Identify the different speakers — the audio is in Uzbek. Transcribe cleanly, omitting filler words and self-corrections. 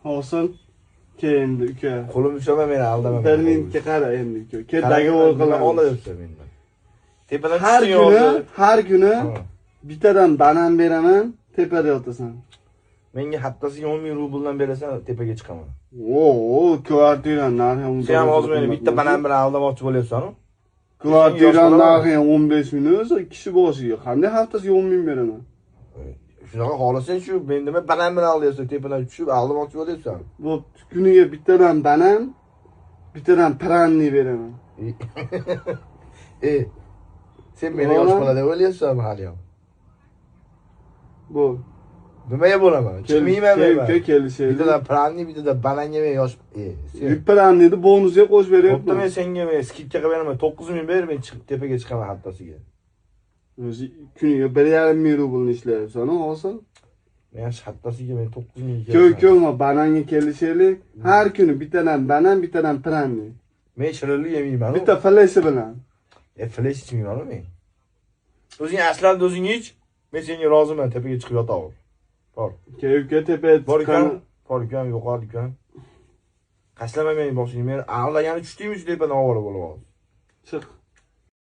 Speaker 1: Hosil, kel endi, uka.
Speaker 2: Qo'lim ushlama meni, aldama
Speaker 1: Bir
Speaker 2: meni.
Speaker 1: minutga qara endi, uka. Kel, договор qilamiz.
Speaker 2: Olyapsan mendan. Tepadan
Speaker 1: Har
Speaker 2: tushding
Speaker 1: kuni,
Speaker 2: hozir.
Speaker 1: har kuni
Speaker 2: Ha.
Speaker 1: bittadan banan beraman, tepada yotasan.
Speaker 2: Menga haftasiga 10 ming rubldan berasan, tepaga chiqaman.
Speaker 1: O, kvartira narxi
Speaker 2: Sen ham hozir meni bitta banan bilan aldamoqchi bo'lyapsan-ku.
Speaker 1: Kvartira
Speaker 2: Yosh
Speaker 1: narxi 15 ming o'zi kishi boshiga. Qanday haftasiga 10 ming beraman?
Speaker 2: Shunaqa xohlasang shu, men nima banan bilan aldayapsan, tepadan tushib aldamoqchi bo'lyapsan.
Speaker 1: Bo'pti, kuniga bittadan banan, bittadan пряник beraman.
Speaker 2: E, sen meni yosh bola deb o'ylayapsanmi hali ham?
Speaker 1: Bo'l.
Speaker 2: Nimaga bo'laman? Chiqmayman
Speaker 1: Kel,
Speaker 2: men.
Speaker 1: uka, kelishaylik.
Speaker 2: Bittadan пряник, bittadan bananga men yosh. E, sen
Speaker 1: Пряник ni bonusga qo'shib
Speaker 2: Bo'pti,
Speaker 1: beryapman.
Speaker 2: Men senga men скидка qilib beraman. 9 ming ber, men chiqib tepaga chiqaman haftasiga.
Speaker 1: O'zi kuniga 1,5 ming rublni ishlayapsan, hosil.
Speaker 2: Men haftasiga men 9 ming.
Speaker 1: Ko'p ko'p bananga kelishaylik. Har kuni bittadan banan, bittadan пряник.
Speaker 2: Men shirinlik yemayman.
Speaker 1: Bitta fleshi bilan.
Speaker 2: E, flesh ichmayman men. O'zing aslanni o'zing ich. Men senga roziman, tepaga chiqib yotaver. Bor.
Speaker 1: Kel, uka, tepaga
Speaker 2: Bor
Speaker 1: chiqqan.
Speaker 2: ekan, bor ekan, yo'qol ekan. Qashlama meni boshingni. Men aldagani tushdingmi shu tepadan ovora bo'lib hozir.
Speaker 1: Chiq.